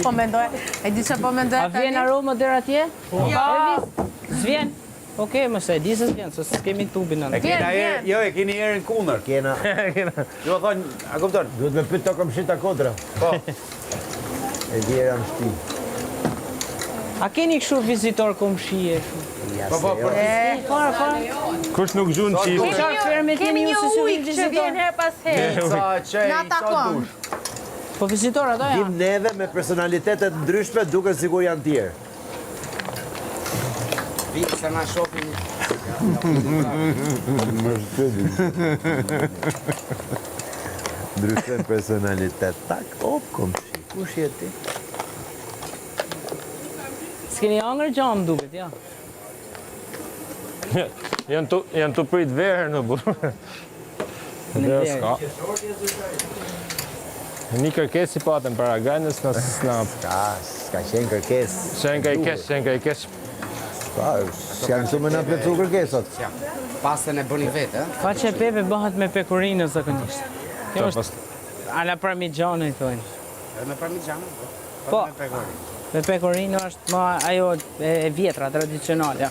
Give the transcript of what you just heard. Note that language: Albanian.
Po mendoj, e di që po mendoj A vjen aroma deri atje? Po. Jo. S'vjen? Okej, mos e di se s'vjen, se s'kemi tubin anë. E kena erë, jo, e keni erën kundër. Kena. Jo, thonë, a kupton? Duhet me pyet to komshit ta kodra. Po. E di era në shtëpi. A keni kështu vizitor komshie kështu? Ja, Po, po, se jo. për Fare, fare. Kush nuk gjun qifë? Çfarë ferme Kemi keni ju një se s'ju ujk vin që vizitor? vjen her pas here. Sa qej, Na sa takon. dush. Po vizitor ato Vim janë. neve me personalitetet ndryshme duken sikur janë tjerë. Vim se na shohin. Më shtybi. Ndryshme personalitet. Tak, op, komshi. Kush je ti? S'keni hangër gjë më duket, ja. Janë tu, janë tu prit verë në burë. Dhe s'ka. Një kërkesë si patëm para gajnës, na s'na... Ka, s'ka qenë kërkesë. Shenka i keq, shenka i keq. Pa, s'janë këtu me na plotësu kërkesat. Ja. Pastën e bëni vetë, ë? Cacio e pepe bëhet me pecorino zakonisht. Kjo Ta është pas- alla parmigiano i thonë. Edhe me parmigiano, po. Po. Me pecorino. Me pecorino është më ajo e, e vjetra, tradicionale.